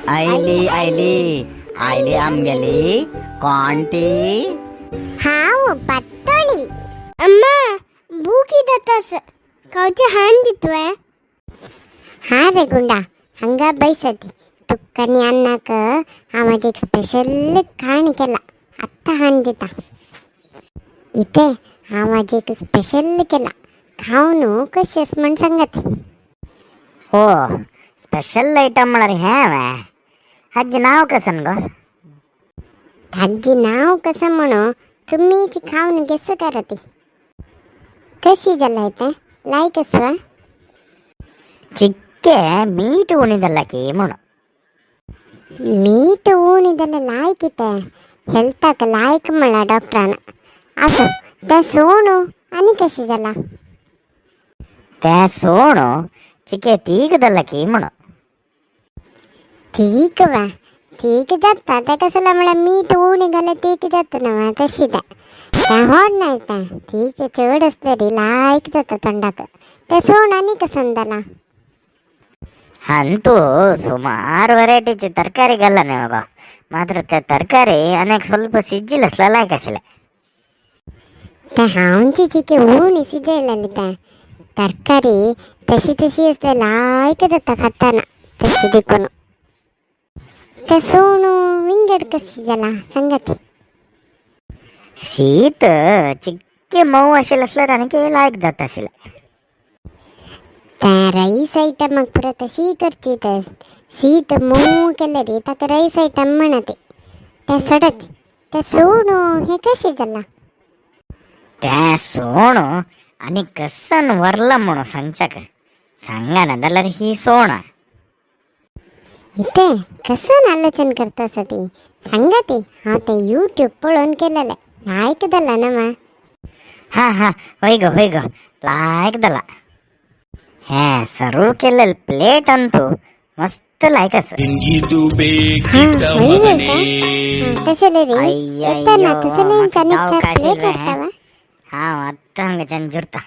आयली आयली आयली आमगेली कोण ती? हांव पातोळी. अम्मा भूक येतात खावचे हाण दितवे. हा रे गुंडा हंगा बैसती तुक्कनी अन्नाक हांव म्हजे एक स्पेशल खाण केला आत्तां हाण दिता. इथे हांव म्हजे एक स्पेशल केला खावन कशें म्हण सांगती. हो स्पेशल आयटम म्हळ्यार हें वे हाजें नांव कसन गो? ताजी नांव कसं म्हणो तुमीच खावन गेस करती. कशी जालाय तें लायक आसवा? चिक्के मीठ उणी जालां की म्हणून. मीठ उणी जाल्यार लायक तें हेल्थाक लायक म्हणलां डॉक्टरान. आसूं तें सोण आनी कशें जालां? तें सोण चिके तीख जालां की म्हणून. तीख वा तीख जाता तें कसलें म्हळ्यार मीठ उणें घाल्यार तीख जाता न्हू तशें तें तें होड नाय तें तीख चड आसलें री लायक जाता तोंडाक. तें सोण आनी कसन जालां? ಅಂತೂ ಸುಮಾರು ವೆರೈಟಿची ತರಕಾರಿ ಗಲ್ಲ ನಿಮಗ ಮಾತ್ರ ते तरकारी अनेक ಸ್ವಲ್ಪ ಸಿಜ್ಜಿಲ್ಲ ಲಾಯ್ಕ್ आशिल्लें. तें हांवची चिके उणी शिजयलेली तें तरकारी तशी तशी आसलें लायक जाता खाताना तशी देखून. तें सोण विंगड कशें जालां सांगाती? शीत चिक्के मोव आशिल्लें आसल्यार आनीक लायक जाता आशिल्लें. तें रायस आयटमाक पुरो तशी करची तें शीत मोव केलें री ताका रायस आयटम म्हणा ते तें सोडत तें सोण हें कशें जालां? तें सोण आनी कसन व्हरलां म्हणून सांगच्याक सांगना जाल्यार ही सोण. इतें कसन आलोचन करता आसा ती सांगा ती. हांव तें यूट्यूब पळोवन केलेलें लायक जालां ना मा? हा हा होय गो होय गो लायक जालां. हें सर्व केलें प्लेट अंतू मस्त लायक आसा. ಇದು हां ಬೇಕಿದ್ದ वय ಮಗನೇ. वय तशें री येता ಅಯ್ಯಯ್ಯೋ ना तसलें म्हाका आनीक जावंक चार प्लेट आशिल्लें. हाडटा वा? हांव आत्तां हांगाच्यान जुरता.